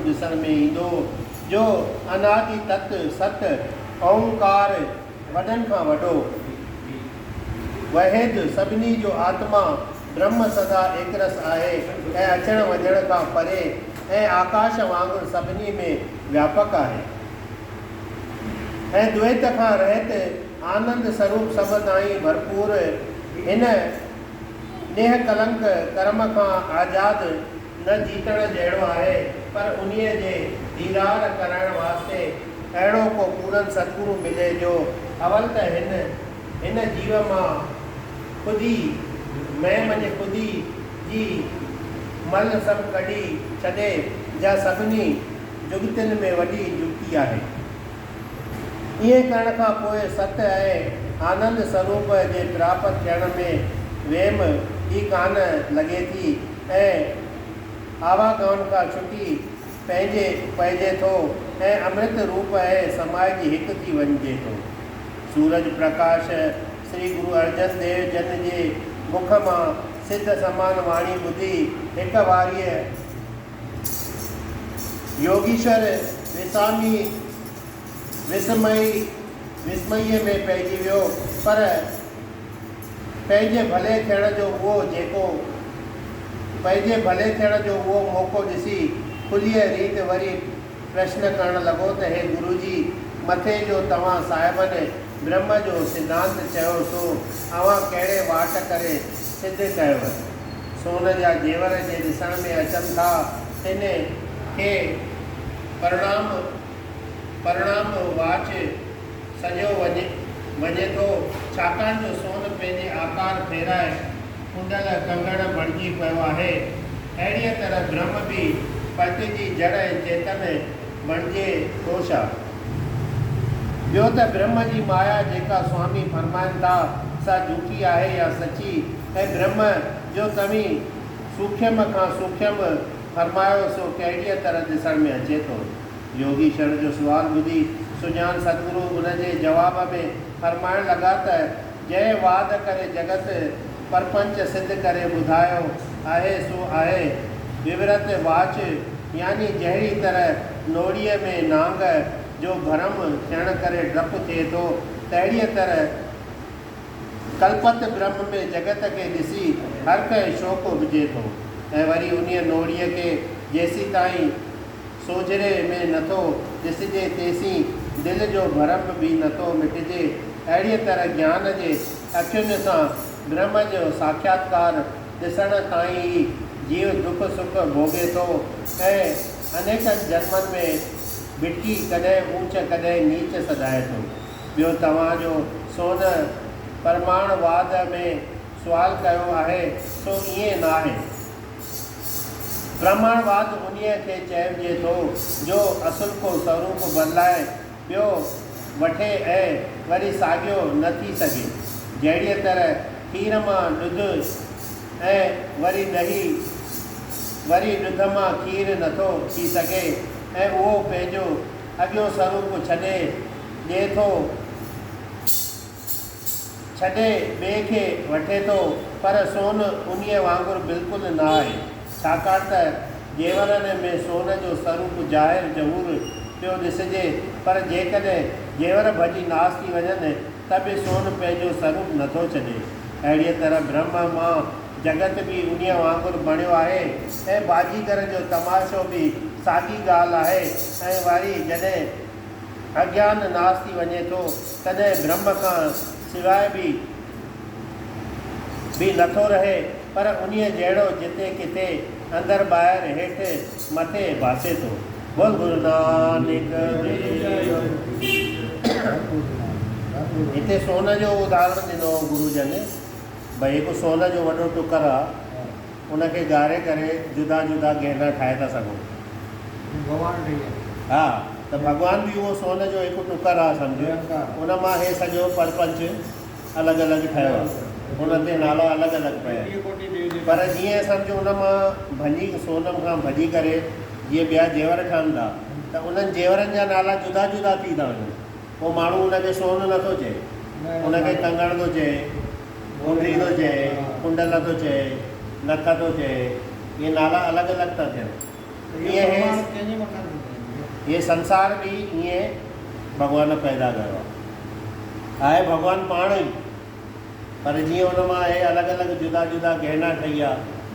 ڏسڻ ۾ ايندو، جو انادي تت، ست، اونڪار، وڏن کان وڏو، وحيد، سڀني جو آتما، برهم سدا ايڪرس آهي ۽ اچڻ وڃڻ کان پري ۽ آڪاش وانگر سڀني ۾ وياپڪ آهي ۽ دويت کان رهت آنند سروپ سڀ تائين ڀرپور هن نيهه ڪلنڪ ڪرم کان آزاد نه جيتڻ جهڙو آهي، پر انهيء جي ديدار ڪرائڻ واسطي اهڙو ڪو پورن ستگرو ملي جو اول ته هن هن جيو مان خودي، مين منجهه خودي، جي مل سڀ ڪڍي ڇڏي، جا سڀني جڳتين ۾ وڏي جڳتي آهي. ائين ڪرڻ کان پوء ست ۽ آنند سروپ جي پراپت ٿيڻ ۾ ويم ئي ڪانه لڳي ٿي ۽ آواگائن کان ڇٽي پنهنجي پئجي ٿو ۽ امرت روپ ۽ سمائجي هڪ ٿي وڃجي ٿو. سورج پرڪاش سري گرو ارجن ديو جن جي مک مان سڌ سمان واڻي ٻڌي هڪ واريء يوگيشور وسامي وسمئي وسمئيء ۾ پئجي ويو، پر پنهنجي ڀلي ٿيڻ جو اهو جيڪو پنهنجي ڀلي ٿيڻ جو اهو موقعو ڏسي کليء ريت وري پرشن ڪرڻ لڳو ته هي گروجي! مٿي جو توهان صاحبن برهم جو سڌانت چيو سو اوهان ڪهڙي واٽ ڪري سڌ ڪيو؟ سون جا زيور جي ڏسڻ ۾ اچن ٿا، تن کي پرڻام پرڻام واچ سڏيو وڃي ٿو، ڇاڪاڻ جو سون پنهنجي آڪار ڦيرائي ڪنڊل ڪنگڻ بڻجي پيو آهي. اهڙيء طرح برهم به پلٽجي جڙ ۽ چيتن بڻجي ٿو ڇا؟ ٻيو ته برهم جي مايا جيڪا سوامي فرمائن ٿا، سا جهوٺي آهي يا سچي؟ ۽ برهم جو توهين سوکيم کان سوکيم فرمايو سو ڪهڙيء طرح ڏسڻ ۾ اچي ٿو؟ يوگيشور جو سوال ٻڌي سڄاڻ ستگرو ان جي جواب ۾ فرمائڻ لڳا ته جنهن واد ڪري جڳت پرپنچ سڌ ڪري ٻڌايو آهي سو آهي وورت واچ يعني جهڙي طرح نوڙيء ۾ نانگ جو ڀرم ٿيڻ ڪري ڊپ ٿئي ٿو تهڙيء طرح ڪلپت برهم ۾ جڳت کي ڏسي هر ڪنهن شوق اڀجي ٿو ۽ وري انهيء نوڙيء کي جيسيتائين سوجهري ۾ نٿو ڏسجي تيسين دل جو ڀرم به نٿو مٽجي. اهڙيء طرح گيان جي اکين سان برهم جو ساکياتڪار ڏسڻ تائين ئي جيو دک سک ڀوڳي ٿو ۽ انيڪن جنمن ۾ ڀٽڪي ڪڏهن اوچ ڪڏهن نيچ سڏائي ٿو. ٻيو توهان جو سون پرماڻ واد ۾ سوال ڪيو آهي سو ائين ناهي. پرماڻ واد انهيء کي چئجي ٿو جو اصلڪو سروپ بدلائي ٻيو وٺي ۽ وري ساڳيو نه ٿي سگهي. جهڙيء طرح کير مان ڏڌ ۽ وري ڏهي وري ڏڌ مان کير نٿو ٿي سگهي ۽ اهو پنهنجو اڳيون سروپ ڇڏي ڏئي ٿو، ڇڏي ٻئي کي وٺي ٿو، پر سون انهيء وانگر بلڪل نه آهي، ڇاڪاڻ ته زيورن ۾ سون جو سروپ ظاهر ظهور پيو ڏسجي، پر جيڪڏهن زيور ڀڄي ناس ٿي وڃن ته به سون پنهنجو سروپ نٿو ڇڏي. اهڙيء طرح برهم مان جڳت به انهيء وانگر بڻيو آهي ۽ باجيگر جو تماشو به ساڳي ڳالهه آهي ۽ وري جڏهن اگيان ناس ٿي وڃي ٿو، تڏهن برهم کان سواء به به نٿو رهي، پر انهيء جهڙو جتي ڪٿي، اندر ٻاهر، هيٺ مٿي ڀاسي ٿو. بول گرو نانڪ ديو. هتي سون جو اداهرڻ ڏنو گرو جن، ڀئي هڪ سون جو وڏو ٽڪر آ، ان کي ڳاري ڪري جدا جدا گهنا ٺاهي ٿا سگهون. ڀڳوان ٺهي ويا. ها ته ڀڳوان به اهو سون جو هڪ ٽڪر آ سمجهه، ان مان هي سڄو پرپنچ الڳ الڳ ٺهيو آ، ان تي نالا الڳ الڳ پيا آهن. پر جيئن سمجهه ان مان ڀڃي سون کان ڀڄي ڪري جيئن ٻيا زيور ٺهن ٿا ته انهن زيورن جا نالا جدا جدا ٿي ٿا وڃن. پوء ماڻهو ان کي سون نٿو چئي، ان کي ڪنگڻ ٿو چئي، ڪنڊري ٿو چئي، ڪنڊل ٿو چئي، نک ٿو چئي، اهي نالا الڳ الڳ ٿا ٿين. ائين هي هي سنسار به ائين ڀڳوان پيدا ڪيو آهي. آهي ڀڳوان پاڻ ئي، پر جيئن ان مان هي الڳ الڳ جدا جدا گهنا ٺهي ويا،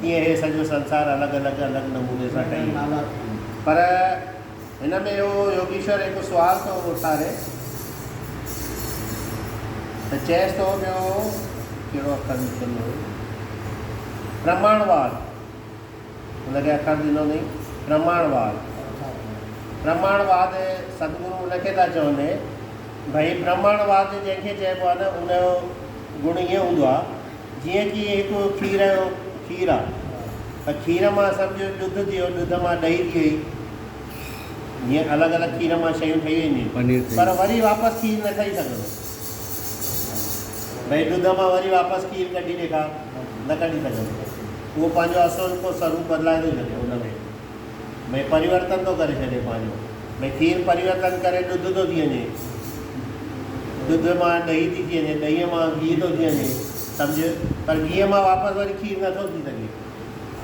تيئن هي سڄو سنسار الڳ الڳ الڳ نموني سان ٺهي ويو. پر هن ۾ اهو يوگيشور هڪ سوال ٿو اٿاري ته چئيس ٿو ٻيو ڪهڙو اکر لکيل هو پرماڻواد. ان کي اکر ڏنو اٿئي پرماڻواد. پرماڻواد ستگرو ان کي ٿا چون ڀئي پرماڻواد جنهن کي چئبو آهي نه ان جو گڻ ائين هوندو آهي جيئن ڪي هڪ کير جو کير آهي ته کير مان سمجهه ڏڌ ٿي ويو ڏڌ مان ڏهي ٿي وئي جيئن الڳ الڳ کير مان شيون ٺهي وينديون آهن پر وري واپس کير نه ٺهي سگهندو ڀئي ڏڌ مان وري واپس کير ڪڍي ڏيکار نه ڪڍي سگهندو اهو پنهنجو اصل ڪو سروپ بدلائي ٿو ڇڏي ان ۾ ڀئي پريورتن ٿو ڪري ڇڏي پنهنجو ڀئي کير پريورتن ڪري ڏڌ ٿو ٿي وڃي ڏڌ مان ڏهي ٿي ٿي وڃي ڏهيء مان گيهه ٿو ٿي وڃي سمجهه پر گيهه مان واپس وري کير نٿو ٿي سگهي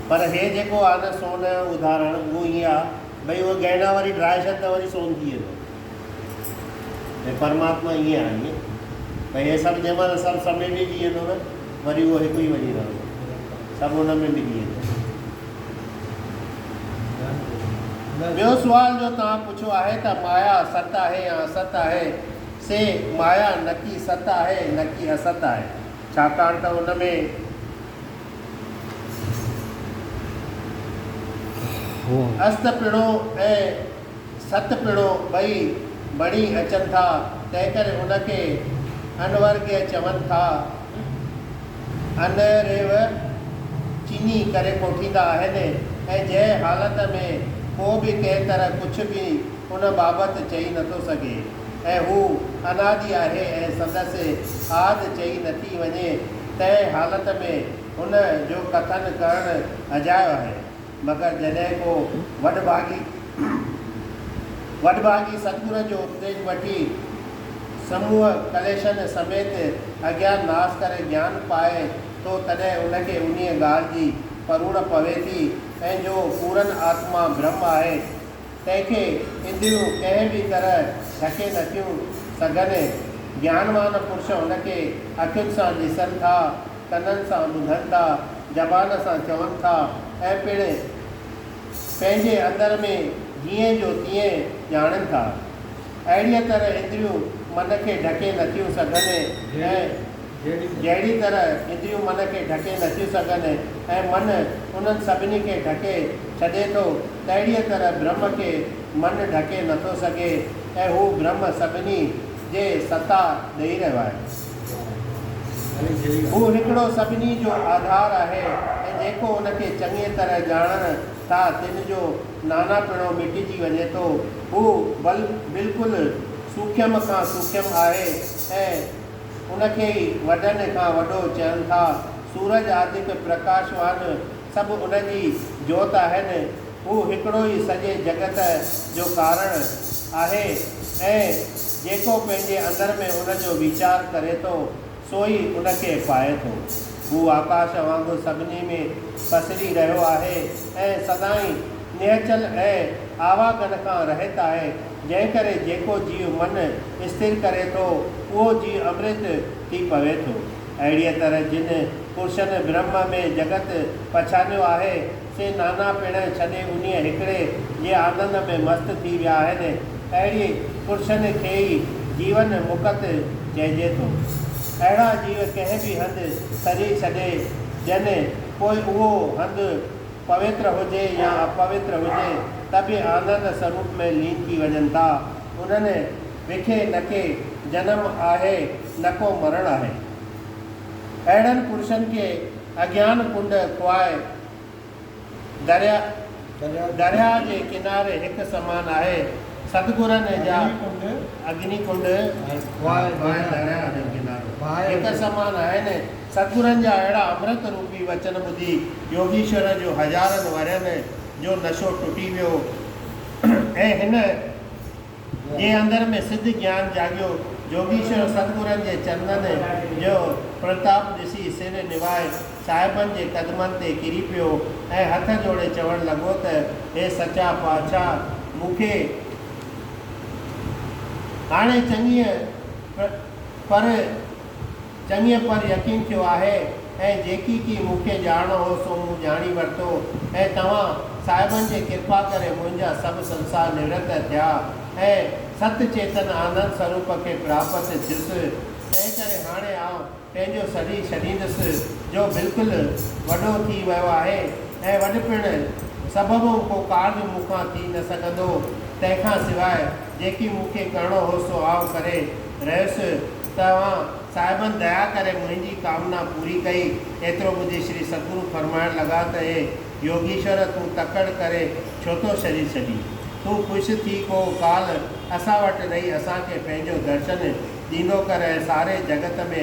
پر هي جيڪو آهي نه سون جو اداهرڻ اهو ائين آهي ڀئي اهو گهنا وري ڊاهي ڇڏ ته وري سون ٿي ويندو ۽ پرماتما ائين آهي ائين ڀئي هي سڀ جنهن مهل سڀ سميٽجي ويندو نه وري اهو هڪ ئي وڃي رهندو سڀ ان ۾ ملي ويندو. ٻيو سوال جو توهان پڇيو آهي ته مايا ست آهي يا است آهي سي مايا نڪي ست آهي نڪي است آهي ڇاڪاڻ ته ان ۾. است پڻو ۽ ست پڻو ٻئي بڻي اچن ٿا، تنهنڪري ان کي انورگيه چون ٿا. انريو چيني ڪري ڪوٺيندا آهن ۽ جنهن حالت ۾ ڪو به ڪنهن طرح ڪجهه به ان بابت چئي نٿو سگهي ۽ هو انادي آهي ۽ سندس آد چئي نٿي وڃي، تنهن حالت ۾ هن جو ڪٿن ڪرڻ اجايو آهي. مگر جڏهن ڪو وڏڀاڳي وڏڀاڳي ستگرو جو اپديش وٺي سموهه ڪليشن سميت اگيان ناس ڪري گيان پائي ٿو تڏهن ان کي انهيء ڳالهه جي پروڙ پوي ٿي ۽ جو پورن آتما برهم آهي تنهن کي اندريون ڪنهن به طرح ڍڪي نٿيون سگهن. گيانوان پرش هن کي اکين سان ڏسن ٿا، ڪنن سان ٻڌن ٿا، زبان سان چون ٿا ۽ پڻ پنهنجي اندر ۾ جيئن جو تيئن ڄاڻن ٿا. اهڙيء طرح اندريون من کي ڍڪي نٿيون سگهن ۽ جهڙي طرح اندريون من کي ڍڪي نٿيون سگهن ۽ من انهن سڀني کي ڍڪي ڇڏي ٿو، تهڙيء طرح برهم کي من ڍڪي نٿو سگهي ۽ هو برهم سڀني جي ستا ڏئي رهيو آهي. هو هڪڙو سڀني جو آڌار آهي ۽ جيڪو ان کي چڱيء طرح ڄاڻن ٿا، تن جو ناناپڻو مٽجي وڃي ٿو. هو بلڪل سوکيم کان سوکيم آهي ۽ ان کي ئي وڏن کان وڏو چون ٿا. سورج آدڪ پرڪاشوان سڀ ان جي جوت آهن. هو هڪڙو ئي سڄي جڳت جو ڪارڻ آهي ۽ جيڪو پنهنجي اندر ۾ ان جو ويچار ڪري ٿو، سو ئي ان کي پائي ٿو. هو آڪاش وانگر سڀني ۾ پسري رهيو آهي ۽ سدائين نهچل ۽ آواگن کان رهت آهي، جنهن ڪري جيڪو جيو من اسٿر ڪري ٿو، اهو جيو امرت ٿي پوي ٿو. اهڙيء طرح جن پرشن برهم ۾ جڳت پڇانيو آهي، سي نانا پڻ ڇڏي انهيء هڪڙي جي آنند ۾ مست ٿي ويا آهن. اهڙي پرشن کي ئي جيون مڪت چئجي ٿو. اهڙا جيو ڪنهن به هنڌ سرير ڇڏي ڏين، پوء اهو هنڌ پوتر هجي يا اپوتر هجي ته به آنند سروپ ۾ لين ٿي وڃن ٿا. انهن وکي نڪي جنم آهي نڪو مرڻ آهي. اهڙن پرشن کي اگيان ڪنڊ کوائي درياء جي ڪناري هڪ سمان آهي. ستگرن جا اگني ڪنڊ ۽ کوائي درياء جو ڪنارو هڪ سمان آهن. ستگرن جا اهڙا امرت روپي وچن ٻڌي يوگيشور جو هزارن ورهين جو نشو ٽٽي ويو ۽ هن جي اندر ۾ سڌ گيان جاڳيو. جوگيشور ستگرن جي چرنن جو پرتاپ ڏسي سر نوائي صاحبن جي قدمن تي ڪري پيو ۽ هٿ جوڙي چوڻ لڳو ته هي سچا پادشاهه! مون کي هاڻي چڱيء پر چڱيء پر يقين ٿيو آهي ۽ جيڪي ڪي مون کي ڄاڻڻو هو سو مون ڄاڻي ورتو ۽ توهان صاحبن جي ڪرپا ڪري منهنجا سڀ سنسار نورت ٿيا ۽ ست چيتن آنند سروپ کي پراپت ٿيس. تنهنڪري هاڻي آئون پنهنجو سرير ڇڏيندس جو بلڪل وڏو ٿي ويو آهي ۽ وڏپڻ سببئون ڪو ڪارج مون کان ٿي نه سگهندو. تنهن کان سواء جيڪي مون کي ڪرڻو هو سو آئون ڪري رهيس. توهان صاحبن ديا ڪري منهنجي ڪامنا پوري ڪئي. ايترو ٻڌي شري ستگرو فرمائڻ لڳا ته اي يوگيشور تون تڪڙ ڪري ڇو ٿو سرير ڇڏين؟ تون خوش ٿي ڪو ڪال اسان وٽ رهي اسان کي پنهنجو درشن ڏيندو ڪر ۽ ساري جڳت ۾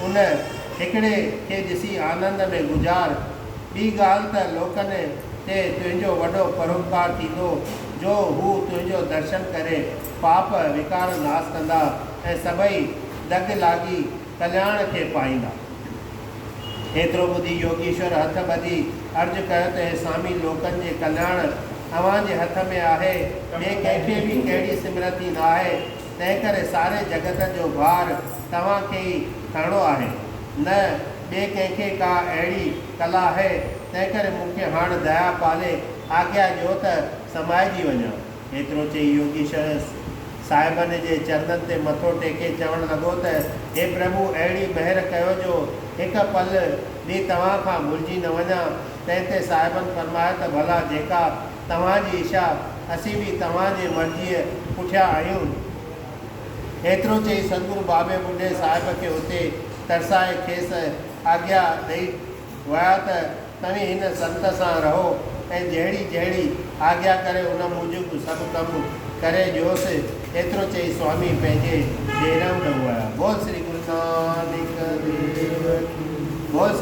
ان هڪڙي کي ڏسي آنند ۾ گذار. ٻي ڳالهه ته لوڪن تي تنهنجو وڏو پروپڪار ٿيندو، جو هو تنهنجو درشن ڪري پاپ وڪار ناس ڪندا ۽ سڀئي دڳ لاڳي ڪلياڻ کي پائيندا. ايترو ٻڌي يوگيشور هٿ ٻڌي عرض ڪيو ته هي سامي لوڪن جي ڪلياڻ اوهان جي هٿ ۾ آهي، ٻئي ڪنهن کي به ڪهڙي سمرتي نه آهي، تنهنڪري ساري جڳت جو ڀار توهان کي ئي کڻڻو آهي، نه ٻئي ڪنهن کي ڪا اهڙي ڪلا آهي، تنهنڪري مون کي هاڻ ديا پالي آگيا ڏيو ته سمائجي وڃان. ايترو چئي يوگيشور صاحبن جي چرنن تي مٿو ٽيڪي چوڻ لڳو ته هي پرڀو اهڙي مهر ڪيو جو هڪ پل به توهان کان ڀلجي نه وڃان. تنهن تي صاحبن فرمايو ته ڀلا جيڪا توهان جي اشا، اسين به توهان جي مرضيء پٺيان آهيون. ايترو چئي ستگرو بابي ٻڍي صاحب کي اتي ترسائي کيس آگيا ڏئي ويا ته توهين هن سنت سان رهو ۽ جهڙي جهڙي آگيا ڪري ان موجب سڀ ڪم ڪري ڏيوس. ايترو چئي سوامي پنهنجي ڊيرائون ڏانهن ويا. بول شري گرو نانڪ.